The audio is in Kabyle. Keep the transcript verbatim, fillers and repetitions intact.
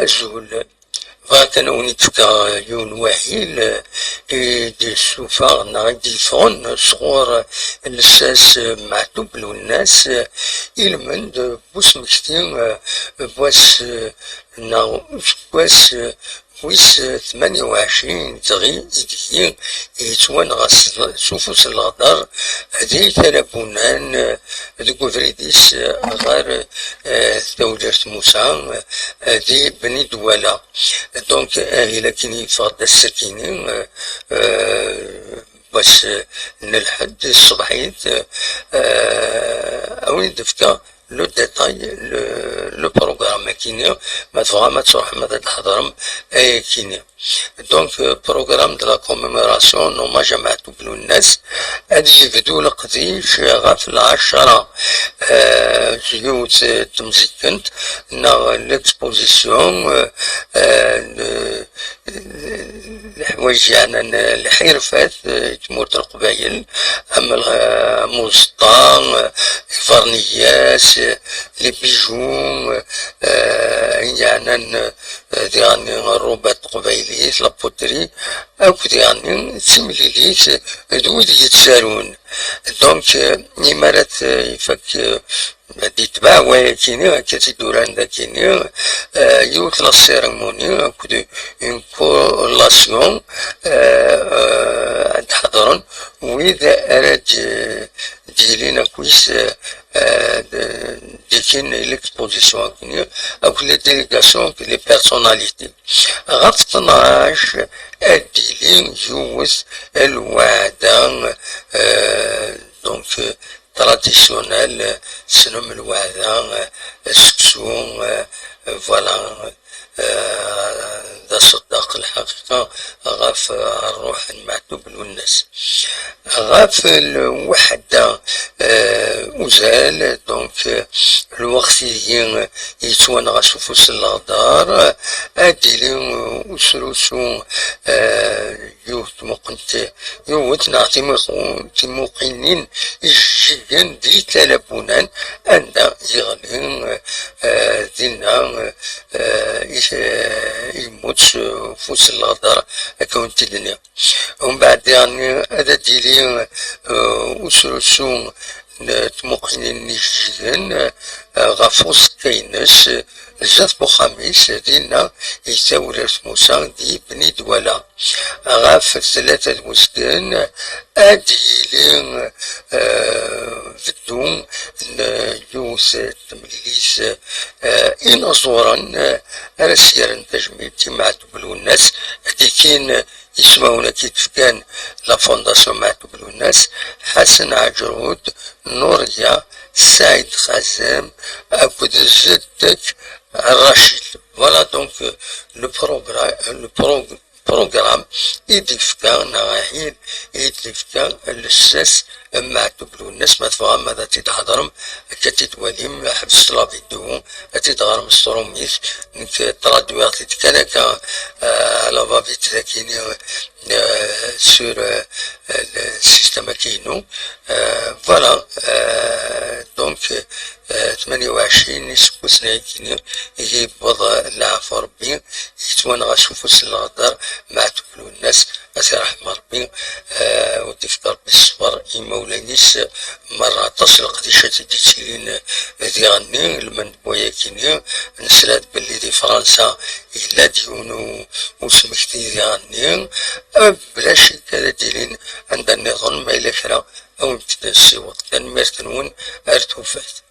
Azul. Bɣiɣ kan ad wen-d-fkeɣ yiwen wahil, eh, i d-yessufeɣ neɣ i d-yeffɣen sɣur, eh, lsas, eh, Meɛtub Lwennas, eh, ilmend, eh, n usmekti, eh, n wass, eh, neɣ useggas, eh, wis, eh, tmanya u ɛecrin dɣi ideg yettwanɣa s, s ufus n leɣder di Talabunan, eh, deg ubrid-is, eh, ɣer, eh, Tawlert Musa, eh, di Bni Dwala. Donc, ahil akin yeffeɣ-d ass-akini, eh, eh, wass, eh, n lḥedd, ṣṣbeḥit, eh, a wen-d-fkeɣ le détail, le, le programme akini, ma tebɣam ad truḥem ad d-tḥeḍrem ayakini. Donc, euh, programme de la commémoration n hommage à Meɛtub Lwennas, ad yebdu leqdic ɣef lɛecṛa, euh, yiwet, euh, temzikkent, neɣ l'exposition, euh, euh, de, leḥwayeǧ yeɛnan lḥirfat, eh, i tmurt n Leqbayel, am l-, am uẓeṭṭa, eh, ifernyas, eh, les bijoux, eh, ayen yeɛnan, eh, diɣen rrubat n teqbaylit, la poterie, akk diɣen d timlilit, eh, d wid yettarun. Donc, eh, imi ara t-, ifak, eh, ad yetbeɛ wayakini, akka tt-id-uran dakini, eh, yiwet la cérémonie akked une collation, eh, eh, ad d-ḥeḍren wid ara d-, d-yilin akkis, eh, d-, d-ikin l'exposition akini, akked les délégations, akked les personnalités. Ɣef tnac ad d-yili yiwet lweɛda, eh, donc, eh, traditionnel, eh, tessnem lweɛda, eh, seksu, eh, voilà, eh, d aṣeddaq lḥaqiqa ɣef, eh, ṛṛuḥ n Meɛtub Lwennas. Ɣef lweḥda, eh, uzal, donc, eh, lweqt-igi yettwanɣa s ufus n leɣder, ad d-yili, eh, usrusu, eh, yiwet tmuqint, yiwet neɣ timuqu-, timuqinin ijeǧǧigen di Talabunan, anda yeɣli, eh, dinna, eh, i-, eh, yemmut s ufus n leɣder, akka wen-t-id-nniɣ. Umbeɛd diɣen ad d-yili, eh, usrusu n tmuqinin ijeǧǧigen, eh, ɣef uẓekka-ines, eh, zdat n uxxam-is, dinna i Tawlert Musa di Bni Dwala. Ɣef tlata d wezgen, ad d-yili, eh, beddu n yiwet n temlilit, eh, inaẓuren, eh, ara s-yerren tajmilt i Meɛtub Lwennas, ad d-ikin ismawen-agi d-fkan la Fondation Meɛtub Lwennas, Ḥasan Ɛeǧrud, Nuriya, Saɛid Xazem akked Zedek Racid. Voilà donc, euh, le progr-, le prog-, programme i d-yefka neɣ ahil i d-yefka lsas Meɛtub Lwennas. Ma tebɣam ad t-id-tḥeḍrem, akka ad t-id-twalim, ḥebset la vidéo, ad t-id-ɣrem s trumit. Nekk traduiɣ-t-id kan akka, euh, à la va-vite, dakini, euh, sur, euh, le système akinu. Euh, voilà, euh, donc, euh, tmanya u ɛecrin iseggasen akini i yewweḍ, euh, leɛfu Rebbi, yettwanɣa s ufus n leɣder Meɛtub Lwennas, ad t-iṛḥem Rebbi, euh, u d-ifk Rebbi ṣṣber i imawlan-is merra. Aṭas n leqdicat i d-yettilin, euh, diɣenni, lmend n wayakini, nesla-d belli di Fransa yella-d yiwen u-, usmekti diɣenni, eh, bla ccek ad d-ilin anda nniḍen, ma yella kra, ad wen-t-nessiweḍ. Tanemmirt-nwen, ar tufat.